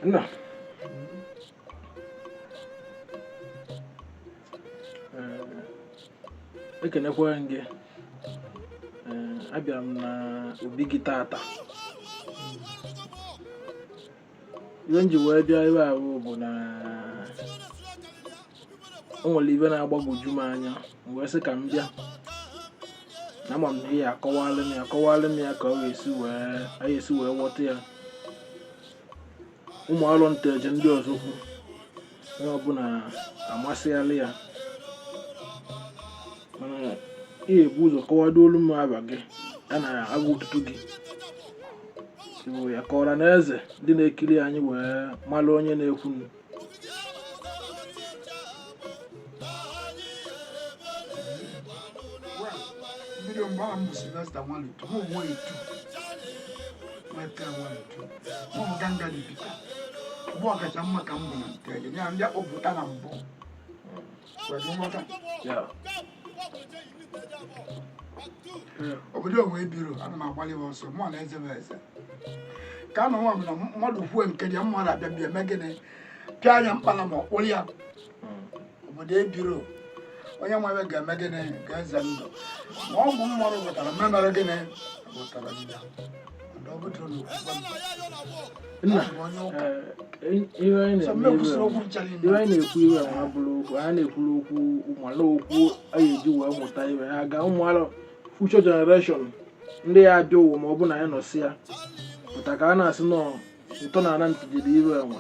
Nna, ekenekwa m gị. Ee, abịara m na obi gị tata. Ihe m ji wee bịa ebe a bụ na o nwere ibe na-agbagwoju m anya, m wee sị ka m bịa na ama m na ị ya akọwalụ m ya, akọwalụ m ya ka ọ ga-esi wee anyị esi wee ghọta ya. Ụmụ alọ Nteje ndị ọzọ kwu onye ọbụla amasịala ya, mana ị ga-ebu ụzọ kọwadolu m aba gị ya na aba otutu gị bụ ya ka ọra na eze ndị na-ekiri anyị wee mara onye na-ekwu. Mbido mgbe ahụ m bụ Sylvester Nwalutu, mụ onwe etu nweta Nwalutu, mụ bụ Ganga dị Peter, mgbe ọkacha mma ka m bụ na Nteje ya ndị akpọpụta na mbụ wee nghọta. Obodo onwe ebiro ana m agbalị ọsọ mụ na eze bụ eze ka a nọ nwa bụ na mmadụ kwuo nke dị mmadụ abịa bịa eme gịnị, pịa anya mkpala ma ọ kpụrụ ya. Obodo ebiro onye nwe ebe ga-eme gịnị, ga-eze ndụ ma ọ bụ mmadụ gwọtara mmemere gịnị gwọtara ya. Nna, ihe anyị na-ekwu iwe nwa bụrụ okwu anyị na-ekwuru, okwu mana okwu anyị eji wee mụta iwe ha ga ụmụ alọ future generation ndị ya abịa ụwa, ma ọ bụ na anyị nọsị ya pụta ka a na-asị nọ ntọala Nteje dị iwe enwe.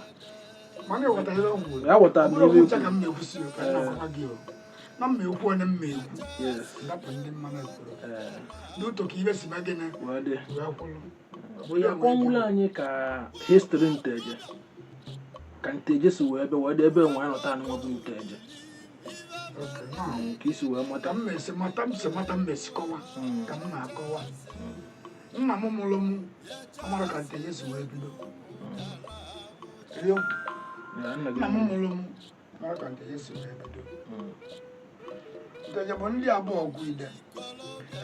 Ya ghọtara na iwe Na mma ekwu onye mma ekwu dapụ ndị mmanụ ekwuru n'ụtọ ka ibe si gịnị wee kwụrụ. Ya kọwụla anyị ka history Nteje, ka Nteje si wee bịa wee dị ebe enwe anọta anụ bụ Nteje, ka isi wee mata. Ka m esi mata, m si mata, m esi kọwa ka m na-akọwa. Nna m mụrụ m amara ka Nteje si wee bido. Nna m mụrụ m mara ka Nteje si wee bido. Nteje bụ ndị abụọ ọgụ ide.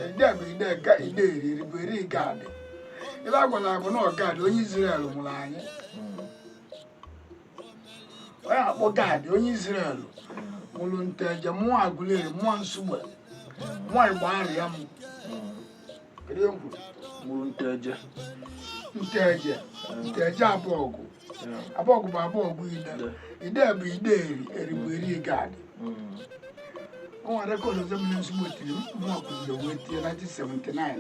Ide bụ ide ga ide eri eri bụ eri gadị. Ebe a gwara bụ na ọ Gad onye Izrel mụrụ anyị. Onye akpọ Gad onye Izrel mụrụ Nteje, mụọ Aguleri, mụọ Nsugbe, mụọ Igbo arịa m. Kedu ihe m kwuru? Mụrụ Nteje. Nteje, Nteje abụọ ọgụ. Abụọ ọgụ bụ abụọ ọgụ ide. Ide bụ ide eri, eri bụ eri Gad. Nwa record ọzọ m Nsugbe tiri, mụọ kụziri wee tie 1979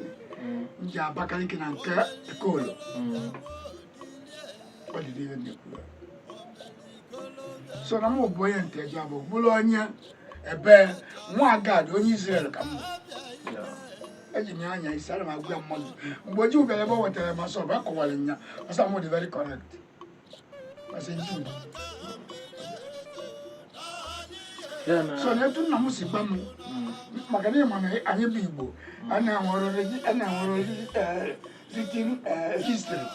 m ji Abakaliki na nke Piccolo. Ọ dịrị ihe na-ekwu ya. So na mụ bụ onye Nteje abụọ, bụrụ onye ebe nwa Gad onye Izrel ka m bụ. Eji m ya anya isi, ana m agwa ya mmadụ mgbe Juu bịara ebe o wetara m asọ bụ akọwara m ya ọsọ m dị very correct. Asị Juu so na etu nna m si gba m maka na ịma na anyị bụ Igbo a na-enwere written history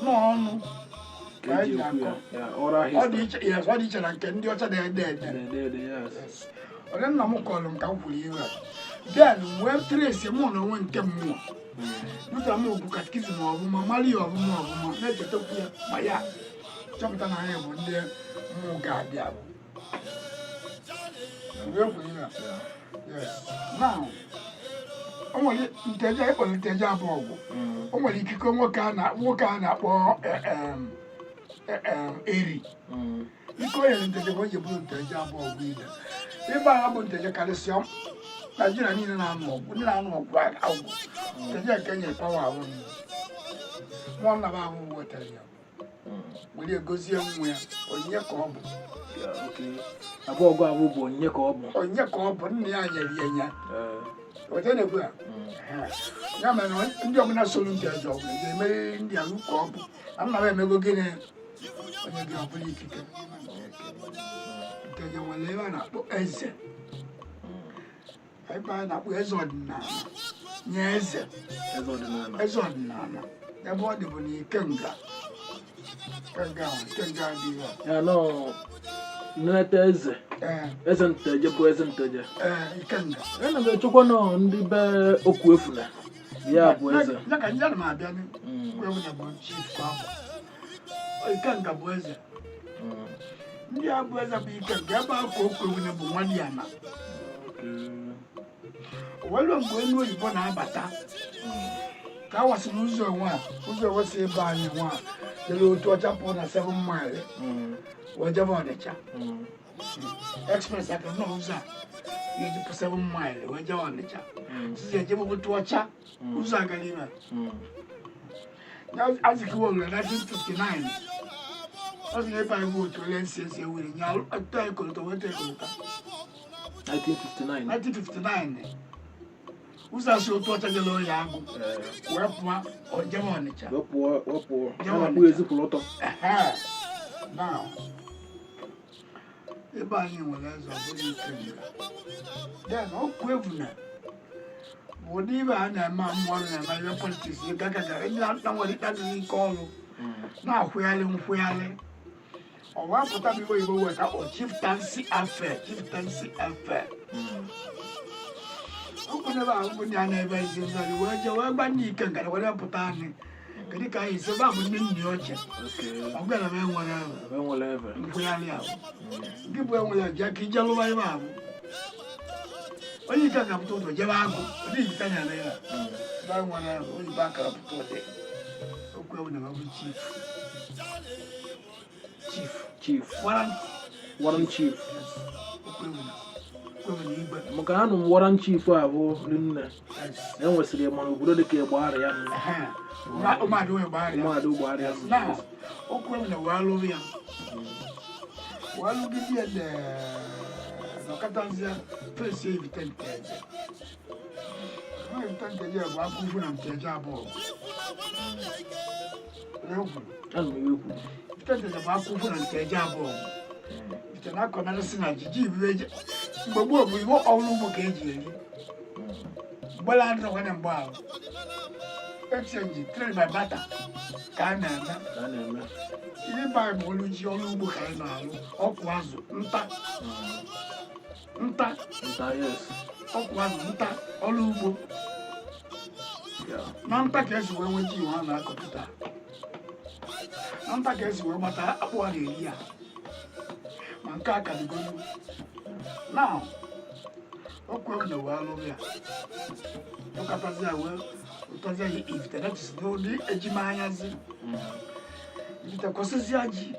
n'ọnụ ka anyị ji akọ. Ọ dị iche na nke ndị ọcha na-ede ede. Onye nna m kọrọ m ka m kwuru ihe a, then wee trace mụ na onwe nke mmụọ dụtara m okwu catechism ọbụma, mara ya ọbụma ọbụma, na-echetakwu ya ma ya chọpụta na anyị bụ ndị mmụọ ga-abịa abụ. Yes, now o nwere Nteje ịkpọrọ Nteje abụọ ọgwụ. O nwere ikike nwoke a na-akpọ Eri. Ike o nyere Nteje bụ o ji bụrụ Nteje abụọ ọgwụ ide. Ebe a bụ Nteje karịsịa Naijiria niile na-anụ ọgwụ, ndị na-anụ ọgwụ agwụ Nteje nke nyere power ahụ nwa nna m ahụ wetara ya were gozie nwa ya, onyinye ka ọ bụ. Abụọ ọgụ abụ bụ onyinye ka ọ bụ. Onyinye ka ọ bụ, nna ya nyere ya nya weta na-ekwu ya. Ya mere na ndị ọbụla soro Nteje ọbụla ga-emerịrị ndị ahụ ka ọ bụ na nna m emego gịnị, onye gị ọbụla ikike. Nteje nwere ebe a na-akpọ eze, ebe a na-akpọ eze ọdịnala nye eze eze ọdịnala ebe ọ dị bụ na Ikenga, Ikenga ahụ, Ikenga adịghị ya nọ nneta eze eze Nteje bụ eze Nteje. Ikenga. Ana m echekwa nọ ndị be okwu efuna ya bụ eze. Ya ka ndị ana m abịa Okwu Efuna bụ chief ka ọ bụ. Ikenga bụ eze. Ndị a bụ eze bụ Ikenga ebe a ka okwu ewune bụ nwa ya na. Welu mgbe elu oyibo na-abata ka a wasịrị ụzọ onwe a, ụzọ onwe si ebe anyị nwa a jere otu ọcha pụọ na 7 Mile wee jebe Ọnịcha. Express aka nọ ụzọ a ga-eji pụ 7 Mile wee jebe Ọnịcha, sizi ejebe otu ọcha ụzọ agara ime. Azikiwe nwere 1959, ọ sị na ebe anyị bụ otu ole nsi esi ewere nye atọ ekolota weta ekolota. 1959. 1959, ụzọ asị otu ọcha jere oyi agụ wee pụọ ojebe Ọnịcha. Wee pụọ, wee pụọ. Jebe A na-akpọ Ọnịcha. Ezikwụlụ ọtọ. Ehe. Now, ebe anyị nwere eze, ọ bụrụ Ikenga, then okwu evuna bụ ụdị ibe a na-eme mmụọ na-eme ihe politics gagaga ndị na nwere ikpe adịghị ike ọrụ na-akwụgharị nkwụgharị. Ọ wee pụta bụ iwe oyibo weta o chieftaincy affair, chieftaincy affair. Okwu n'ebe ahụ bụ ndị a na-ebe ezi nzọrị wee jee wee gba ndị Ikenga na were pụta anyị kedu ka anyị si ebe a bụ ndị nna ya ochie. Ọ gwara m enwere ahụ. Ebe nwere ebe. Nkwụgharị ahụ nke bụ enwere ji aka ije lụba ebe ahụ, onye ike ga-apụta ụzọ jebe agụ ụdị ijite anya na ya ebe ahụ nwere ahụ oyibo akara pụta ụdị okwu ewu na bụ chief, chief. Chief. Warrant. Warrant chief. Yes. Okwu ewu na, okwu ewu na igwe. Maka anụ m warrant chief a bụ rinne. Yes. Na enwesịrị ya mana obodo dịka Ịgba ya nụ. Ehe. Ụmụada onye gbara ya. Ụmụada ụgbọarịa Yes. Now, okwu ewu na wee lụrụ ya wee lụgide ya nọkọtazie fesi evite Nteje. Evite Nteje bụ akwụkwọ na Nteje abụọ egwu. Anụ m iwe kwuru. Evite Nteje bụ akwụkwọ na Nteje abụọ. Evite na akọnarịsị na jiji iwe eji mgbe gboo bụ iwe ọrụ ugbo ka eji eri mgbele adịrọkwa na mgbe ahụ exchange, trade by barter ka a na-eme. Ka a na-eme. Ihe be anyị bụ ọrụ ji, ọrụ ugbo ka anyị na-alụ, ọkụ azụ, nta nta. Nta, yes. Ọkụ azụ, nta, ọrụ ugbo. Na nta ka esi wee nweta iwe a na-akọpụta, na nta ka esi wee gbata akpụ a na-eri ya, ma nke a ka dịgolu na okwu ewu na wee lụrụ ya ụkatazi ya wee ụtazi ya ifite that is n'ụdị ejimanyazi ifite kwụsịzịa ji.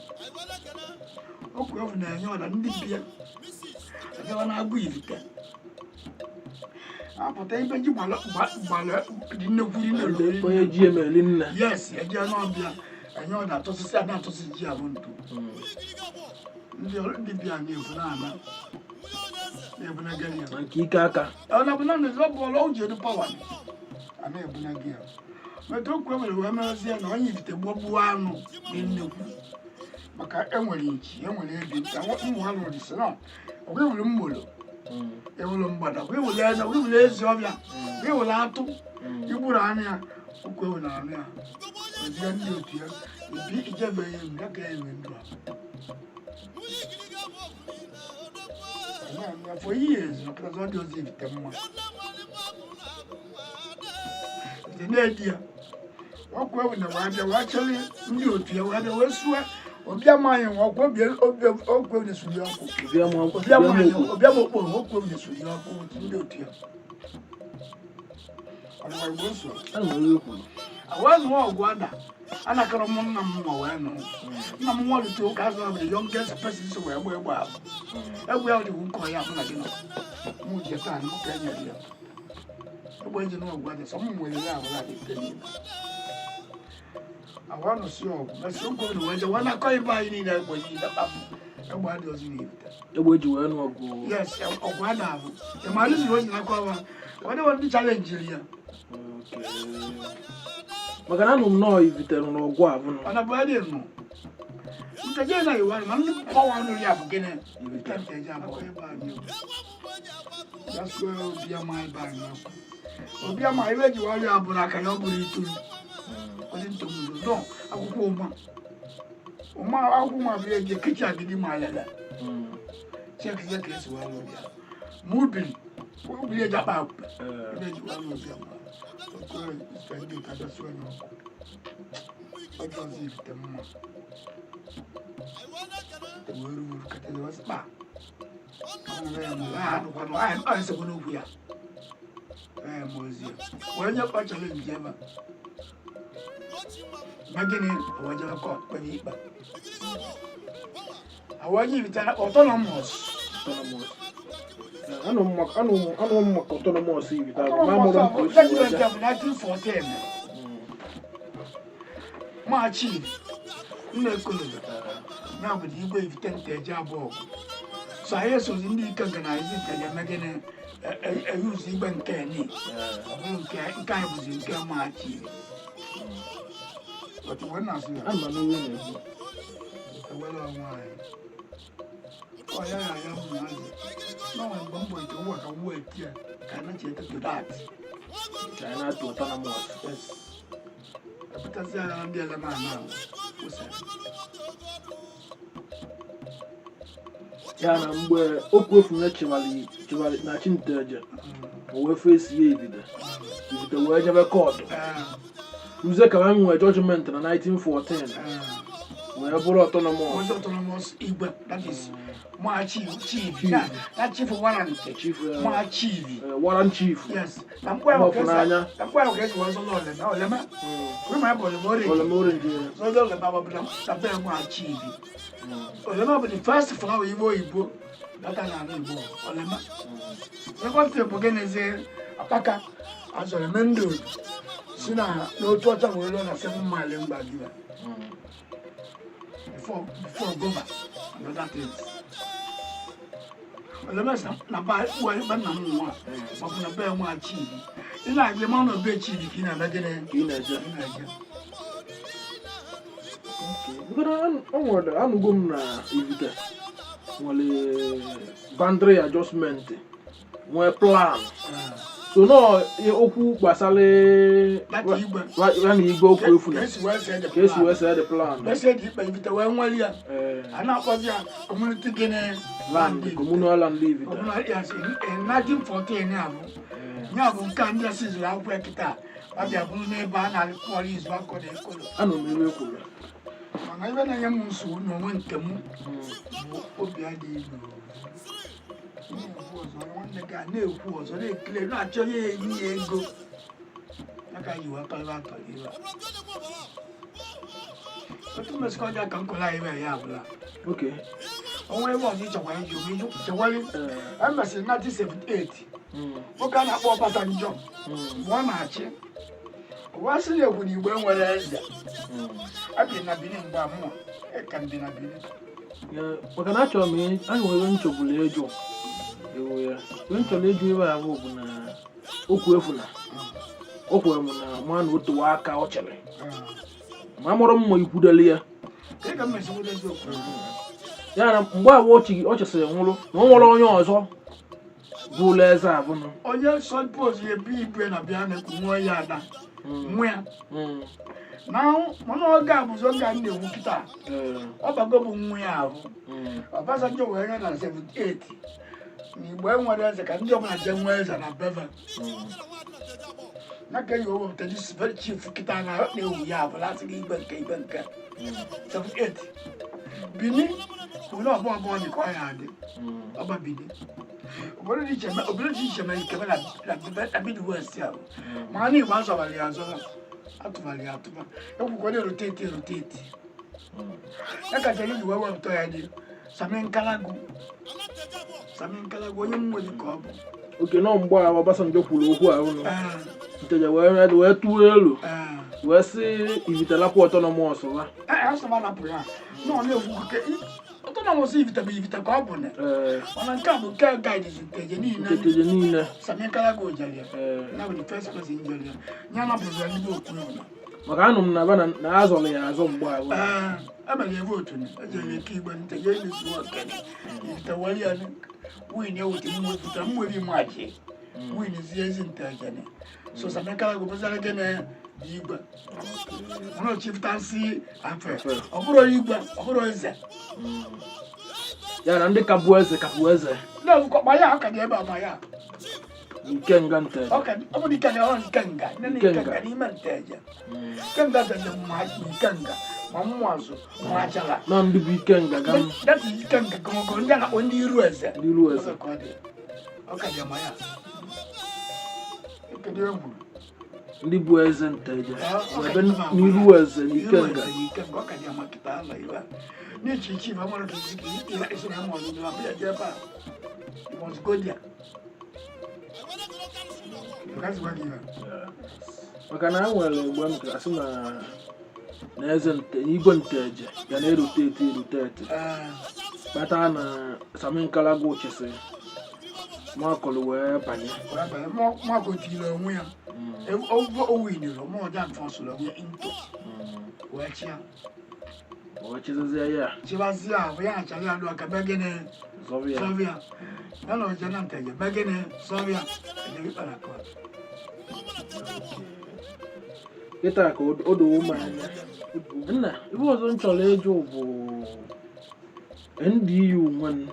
Okwu ewu na-enye ọda ndị bịa abịawa na-agụ ifite apụta ebe ji gbara gbara dị nnekwu dị Ndị onye ji emeli nne. Yes, eje n'ọbịa enye ọda atụsịsị a na-atụsị ji abụ ntu. Ndị bịa na-ebu na-ana na-ebunaga ya. Na nke ike aka. Ọ na bụ na ọ bụ ọlụ o ji edu power a na-ebunaga ya metụ okwu emere wee merezie na onye ifite gbuo gbuo anụ dị nnekwu maka enwere nchi, enwere ebi, ụmụ anụ dị sị na ọgwa enwere mmolo, ewere mgbada, ewere eze, ewere ezi ọbịa, ewere atụ igburu anụ ya. Okwu ewu na anụ ya eziga ndị otu ya ebi ijebe ya ewu ya ka ya enwe ndụ a for years. Ọkịta ọ dị ozi ifite mma ifite na-edi ya. Ọkụ ewu na wee bịa wee chere ndị otu ya wee bịa wee sue ọbịa maanyị nwa ọkụ obi obi ọkụ ewu na-esuri ọkụ. Obi ama. Ọbịa obi ama maanyị okwu. Ọbịa ma okporo ọkụ ewu na-esuri ọkụ otu ndị otu ya ọdịkwa igbo so. Anụ m iwe kwuru. Wee nụọ ọgụ ada anakọrọ m nna m nwa wee nụ nna m nwa rute ụka azụ bụ the youngest person so wee gba egbe ahụ egbe ya dịghị nkọ ya mụ na gị nọ mụ ji taa mụ ka e nyere ya egbe eji n'ọgụ ada sọ m nwere ya ahụ na dị niile awa nụsị ọgụ mesị oge ọnụ wee je wee nakọ ibe anyị niile egbe niile kpapụ egbe adị ọzọ n'ibite. Egbe eji wee nụ ọgụ. Yes, ọgụ ada ahụ ị ma alụziri o ji nakọ wa ọ dịghị ndị challengeri ya. Okay. Maka na anụ m nọọ ivitere n'ọgụ a bụ nọ. Ọ na bụ adị nụ nteje na iwu ma ndị power nụ ya bụ gịnị? Ibite. Nteje abụọ ebe anyị ya suo obi ama ebe anyị ọkụ obi ama iwe ji ọrịa abụrụ aka ya ọ bụrụ ituru ọdị ntọmụdo nọ akwụkwọ ụma ụma akwụkwọ ụma bụ eji ekechi agidi ma alele chekizie ka esi wee lụ ya ma ubiri ubiri eji akpa akpa ebe eji wee lụ obi ama ọkụ ndị ụka bịa suo ya ọkụ. Ọjọọ Ivite mma wee ruo kata wee sị kpa anyị sekwa n'okwu ya ee ma ozi ya wee nye kpa challenge ebe a ma gịnị wee jebe court kpere ikpe awee nye Ivite autonomous. Autonomous. Anụ m maka autonomous Ivite ahụ, ma amụrụ m ka o si wee Judgment jee. of 1914, ma chief nna Ekolozo ya bụ igwe Ivite Nteje abụọ, so anyị esozi ndị ike nke na ezi Nteje eme gịnị, eyuzu igwe nke ni ọ bụrụ nke anyị bụzi nke ma chief otu wee na-asị ya. Ana m anụ ihe na-ekwu. Ewere onwe anyị ọ ya ya ya ụmụazị n'ọnwa mgbe mbọ ite ụwa ka m wee tie ka anyị na-echeta to that. Ka anyị na-atụ autonomous. Yes, epụtazi agha ndị elemana ahụ kwụsịrị. Ya na mgbe okwu efuna chịwali na chi Nteje, o wee fesi ya Ivite, Ivite wee jebe court ruzie ka ha nwee judgment na 1914 wee bụrụ autonomous. Was autonomous igwe, that is ma chief chief na na chief warrant. Chief, ma chief. Warrant chief. Yes, na mkpụ ahụ ka Ọfụnanya. esi na mkpụ ahụ ka esi wee zọlọ olema olema wee ma bụ olema orange. Olema orange. Zọlọ olema bụ na be ma chief. Olema bụ the first flower igbo oyibo bata n'ala Igbo, olema. Second thing bụ gịnịzi? Akpaka azọrọ eme ndị otu si na n'otu ọcha wee ruo na 7 Mile Mgbagiwa before Gova and other things. Olema si na ba wee be nna m nwa maọbụ na be nwa chief, ị na-aga ịma na be chief ka ị na-eme gịnị? Ka ị na-eje. Ka ị na-eje. Because o nwere anụgo m na Ivite nwere boundary adjustment, nwee plan, so nọọ okwu gbasara Data igwe. Ya na igwe okwu efu ka na esi wee see the ka esi plan. Wee see the plan. Ka esi eji ikpe Ivite wee nwere ya. A na-akpọzi ya community gịnị? Land, communal land Ivite. Communal, yes, in 1914 ya bụ ya bụ nke a ndị a siziri akwụkwọ ya kịta ọ bịa bụrụ n'ebe a na-akpọrọ izu akọ na ekolo. Anụ m ebe kwuru. Mana ibe na-enye m nsogbu n'onwe nke m bụ obi adịghị n'owu na-ekwu ọzọ, nwanne gị a na-ekwu ọzọ, na-ekele na-achọ ya enyi ya ego ya ka anyị wee tọrọ atọ ibe a. Otu mmesịkọ ọjọọ ka nkọla anyị ebe ya abụla. Onwe ebe ọzọ ịchọkwa iji iju chekwali. E mesịrị 1978, nwoke a na-akpọ Ọbasanjọ, mgbe ọ na-achị ụwa sị na ekwu na Igbo nwere eze abi na Benin mgbe amụọ ka m bi na Benin. Maka na achọrọ m anyị nwere nchọgburu ịjụ ewu ya ihe m chọrọ ịjụ ebe ahụ bụ na okwu efu na o kwere m na ma na otowe aka ọ chere ma amụrụ m ma ikwudele ya. Ka ka m mesi nweta eziokwu. Ya na mgbe ahụ ọ chịsịrị nwụrụ na o nwere onye ọzọ bụrụ eze abụnụ. Onye suppose ya ebu igwe na bịa na-ekwu nwa ya ada nwa ya na mana oge a bụzi oge a na-ekwu kịta. Ọ bago bụ nwa ya ahụ. Ọbasanjọ wee nye na 78 na Igbo enwere eze ka ndị ọbụla jee nwee eze na beva na ka eyi owepụta this very chief kịta na na-ewu ya abụla asị gị igwe nke 78 Bini kwuru na ọbụ ọbụ dị ka ọ ya adị ọba Bini obodo dị iche obodo dị iche mere ikebe na Mid West ahụ, ma na Igbo azọbara ya azọba, atụbara ya atụba, ekwukwana rotate rotate ya kacha iji wee wepụta ya dị Sami Nkalagu, Sami Nkalagu onye m nwere ka ọ bụ. Oke nọ mgbe ahụ Obasanjo kwuru okwu ahụ nụ Nteje wee tụọ elu wee sị Ivite lapụ autonomous ha. Ee, asọma napụrụ ya na ọ na-ekwu ke autonomous Ivite bụ Ivite ka ọ bụ na mana nke a bụ nke guide Nteje niile. Nteje niile. Sami Nkalagu jere ya ya bụ the first person jere ya ya napụrụ ya ndị bụ okwu na Maka anụ m na ba na azọrọ ya azọ mgbe ahụ. Ee, emere ya vote ejere eke igwe Nteje emezuo okene Ivite were ya win ewute mmepụta mmeri machi win zie ezi Nteje. So Sami Nkalagu bụzara gịnị bụ igwe ọrụ chieftaincy affair, ọ bụrụ igwe, ọ bụrụ eze. Ya na ndị ka bụ eze ka bụ eze. Na-ekwukọ ma ya aka dị ebe a ma ya. Ikenga Nteje. Ọ bụ Ikenga, ọ Ikenga nne na Ikenga. Ikenga n'ime Nteje. Ikenga Nteje, ma Ikenga, ma Mmụazụ, ma Achala. Na ndị bụ Ikenga ga m. That is Ikenga gọgọ, ndị a na-akpọ ndị iru eze. Ndị iru eze. Ọ ka ọ dị. Ọ ka dị ama ya. Kedu ihe m kwuru? Ndị bụ eze Nteje. Ọ ka ebe dị ama. n'iru eze na Iru Ikenga. eze na Ikenga, ọ ka dị ama kịta ama iwe a. N'ichi ichi ife mara ka isi ka isi na ama ọzọ ma ya jee ebe a. You must go there. Ka sị gwa gị iwe. Maka na a nwere mgbe m asị na eze igwe Nteje ga na-eruteti eruteti, kpata na Sami Nkalagụ chịsị Nwakọlụ wee banye. Wee banye. Mako tiri onwe ya. O winiri, mụ ọja mfọsụrụ onwe ya into wee chịa. Wee chịzizie ya. Chịbazie ahụ ya achara ya lụọ ka mee gịnị? Zọrọ ya. Sọvịa ya na ọja na Nteje mee gịnị? Sọvịa ejebe ikpe na court. Kịta ka o dowo m anya, nna. Ibe ọzọ m chọrọ ịjụ bụ NDU nwen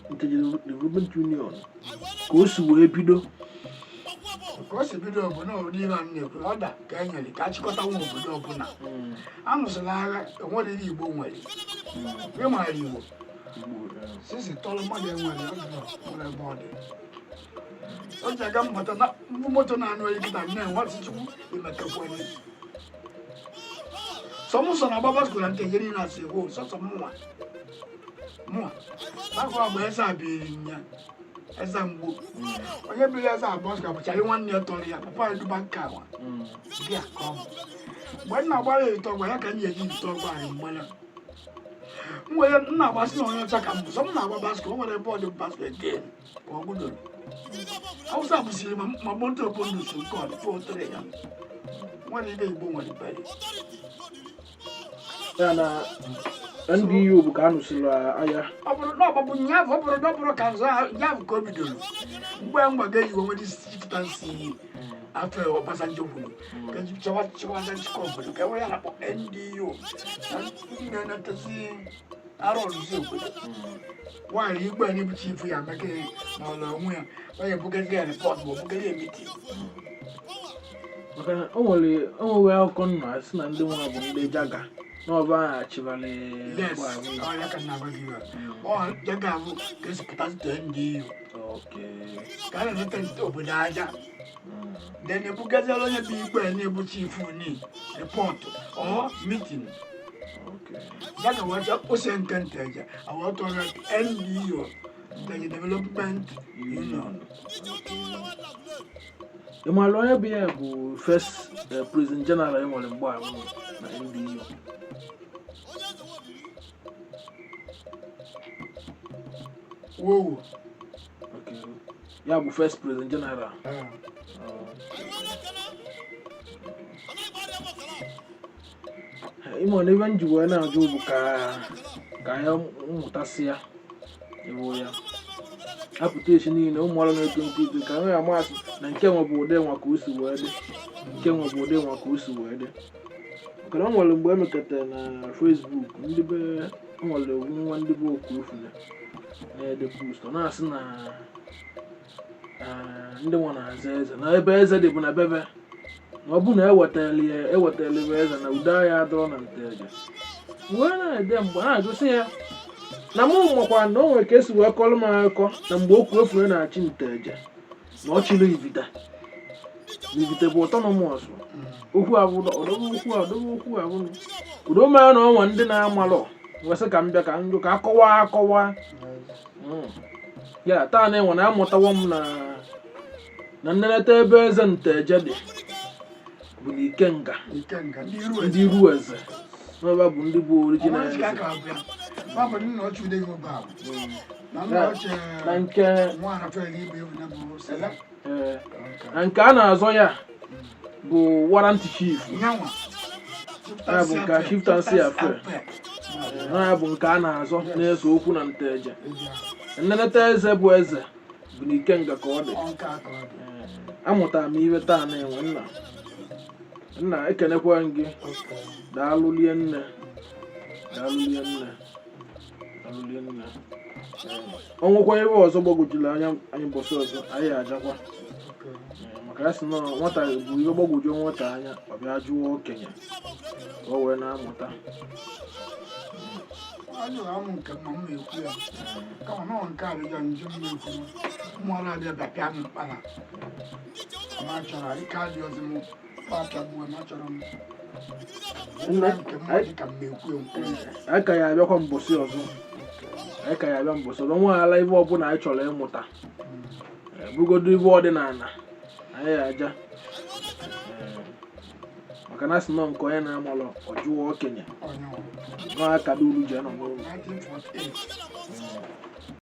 Nteje Development Union, ka o si wee bido. Ka o si bido bụ na ụdị ihe a m na-ekwu, ọda ka e nyere ka a chịkọta nwa obodo ọbụla anụsịla agha enwere ihe Igbo nwere ịmara Igbo. Igbo, Sisi tọrọ mmadụ enwere ọjọọ nwere ebe ọ dị o ji aga mbata na mbụ moto na-anụ oyi kịta na-enwe ọsị Chukwu imekekwenye sọ mụ sọ na-agba baskul na Nteje niile asị ewo sọsọ mụnwa mụnwa afọ agba eze a biri nya eze mgbu onye biri eze abụọ sị bụchara nwanne ya tọrọ ya papa ya duba nke awa bịa ka ọ bụ mgbe m na-agbara ya ite ọgba ya ka m ji eji ite ọgba anyị mgbala m were m na-agbasị na onye ọcha ka m bụ sọ m na-agba baskul o nwere bọọdụ baskul again ka ọ gụdoro Awụsa bụsiri ma moto bonus nke ọ dị otere ya nwere ibe Igbo nwere bere. Ya na NDU bụ ka a nụsịrị agha. Ọ bụrụ na ọgbabụ nya bụ ọ bụrụ na ọ bụrụ ka nzọ ya bụ ka o bidoro mgbe mgbaga ejiwe nwere chikitansi afọ Obasanjo kwuru ka eji chọwa chịkwaza nchịkọ obodo ka e nwere ya na-akpọ NDU na ndị na-enetezi arụ ọrụzi obodo nwaanyị igwe anyị bụ chief ya meke na ọlọ onwe ya ọ ya ebugazi ya report ma ọ bugazi ya meeting. Maka na o nwere o nwewe akụkọ nna asị na ndị nwa bụ ndị jaga n'ọba ahụ achịbalị. Yes, ọ ya ka m na-agwa gị ya. Ọ ya ga-abụ ka esi pụta site NDU ka a na-enete obodo aja, then ebugaziala onye bụ igwe na-ebu chief ni report or meeting. Ya ka wee ose nke Nteje awọtọrọ NDU, Nteje Development Union. Ị maara onye bụ ya bụ first president general e nwere mgbe ahụ na NDU? Wowo. Okay. Ya bụ first president general. Ịma na ebe m ji wee na-ajụ bụ ka ya mmụtasị ya ịbụ ya apụta echi niile ụmụ ọrụ na-eto nto ito ka nwee amasị na nke nwe bụ ụdị nwa ka o si wee dị, nke nwe bụ ụdị nwa ka o si wee dị, maka na o nwere mgbe emekọtara na Facebook ndị be o nwere ogbu nwa ndị be okwu efuna na-ede post, ọ na-asị na ndị nwa na-aza eze na ebe eze dị bụ na bebe na ọ bụ na ewetara ya ewetara ya eze na udo agha adọrọ na Nteje wee na-ede mgbe a na-ajụsị ya na mụ makwa na o nwere ka esi wee kọrọ m akụkọ na mgbe okwu efure na-achị Nteje na ọ chịrị Ivite na Ivite bụ autonomous okwu abụrụ ọdọbụ okwu ọdọbụ okwu abụrụ udo mara na ọnwa ndị na-amalọ wesị ka m bịa ka m jụ ka akọwa akọwa. Ya taa na enwe na amụtawo m na nneneta ebe eze Nteje dị bụ na Ikenga. Ikenga ndị iru ndị iru eze n'ebe bụ ndị bụ original eze eze. Ka abịa ma bụ nna ochie ude gị ụba ahụ na nna ochie na nke nwa arafel ibe ewu na bụ sele. Ee, na nke a na-azọ ya bụ warrant chief. Nyanwa. Ya bụ nke a chieftaincy affair. Na ya bụ nke a na-azọ na-ese okwu na Nteje, nneneta eze bụ eze bụ na Ikenga ka ọ dị. Ọnka ka ọ dị. Amụtara m iwe taa na-enwe nna nna ekenekwa m gị. Daalụ lie nne, daalụ lie nne, daalụ lie nne. O nwekwa ebe ọzọ gbagwojuru anya anyị mbọsị ọzọ, anyị ajakwa. Maka a sị na nwata bụ ihe gbagwojuo nwata anya, ọ bịa jụọ okenye ka o wee na-amụta. Ajụrụ amụ nke mma m ekwu ya, kama na ọ nke a dịga njem m ekwu mmụọla abịa bịa pịa m mkpara ma chọrọ ike adịghịzi m kpapịagbuo ma chọrọ m Nna, nke m dị ka m ekwu ekwu. Anyị ka ya abịakwa mbọsị ọzọ, anyị ka ya abịa mbọsị ọzọ. Nwe ala ibe ọbụla anyị chọrọ ịmụta, bụrụgodo ibe ọdịnala, anyị ya aja. Maka na asị nọ nke onye na-amalọ, ọ jụọ okenye. Onye nọ akada ulu ji anọ n'ụlọ. 1948.